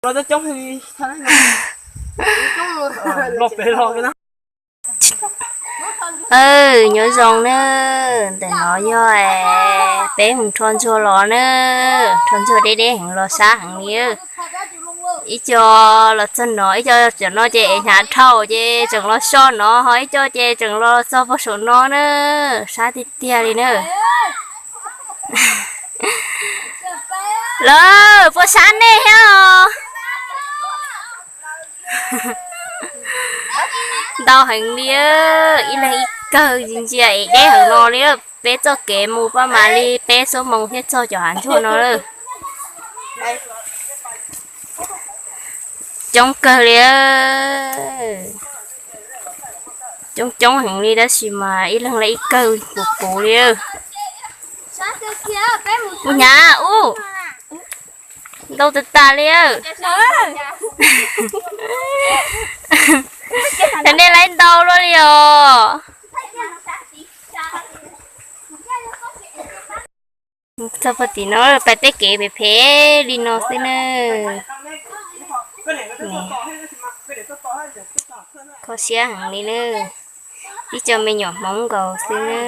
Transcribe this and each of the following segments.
Los coob coob, los pem los na. Nyob zoo na, ntawm no yog peb mus rho ntsuag los na, rho ntsuag deb deb heev los sab heev li. Ib co los txog no, ib co cov no ces hnyav dhau ces tseem los so no, ho ib co ces tseem los txog puag saum no na, sab tiag tiag li na. Lawv puas sab nej thiab os? Ntau heev li, ib leeg ib kawg ntsia es deb heev no li. Peb txoj kev mus paj mam li peb xuab moos thiaj txog cov hav ntsuag no lawm. Coob kawg li, coob coob heev li tab sis mas ib leeg lawv ib kawg puv puv li. Ub hnyav ub, ntau tas tas li. Cov nej lawv ntau luaj li os. Txog puag tim no pais tej kev phem phem li no xwb na. Kho siab heev li na, ib co me nyuam Hmoob nkaus xwb na.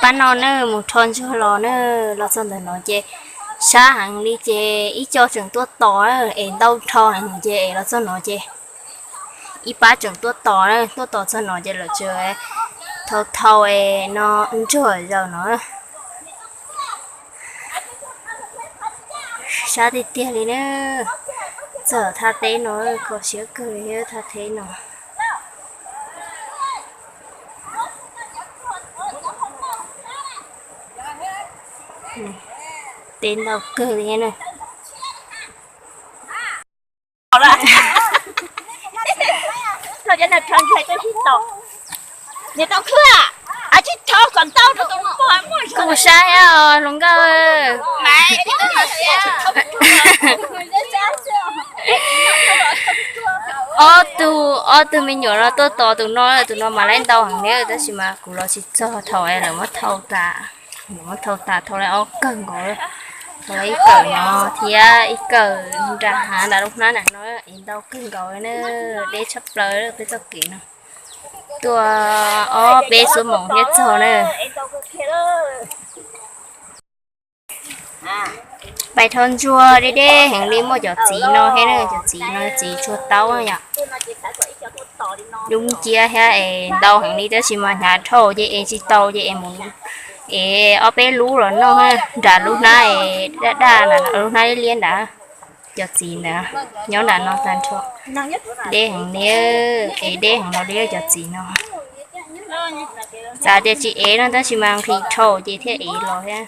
Pab no na mus rho ntsuag los na, los txog ntawm no ces sab heev li ces ib co tseem tuaj tos es ntau dhau heev ces es los txog no ces ib pab tseem tuaj tos na, tuaj tos txog no ces lawv tseem thau thau es no ntsuag zaum no. Sab tiag tiag li na, txog thaj teb no kho siab kawg li thaj teb no. Teb ntau kawg li na. Kuv sab thiab os hluas nkauj. Ob tug, ob tug me nyuam no tuaj tos tus no, tus no mas lawv ntau heev li tab sis mas kuv los tsis txog thaum lawv muab thau tas, lawv muab thau tas thau lawv ob kawm nkaus, thau lawv ib kawm no thiab ib kawm nram hav nram lub hnab nram no es ntau kawg nkaus na, deb tshaj plaws peb txoj kev no. Tuaj ob peb xuab moos thiab txog na. Pais rho ntsuag deb deb heev li muaj cov txiv no thiab na, cov txiv no txiv tsuag taub yom. Dub nciab thiab es ntau heev li tab sis mas hnyav dhau ces es tsis tau ces es mus es ob peb lub los noj nram lub hnab es daj daj, lub hnab liab liab nrad. Cov txiv ntawd nyob nram no tag nrho, deb heev li, es deb heev los li cov txiv no. Xav tias tsis ev no tab sis mas nqhis dhau ces thiaj ev los thiab.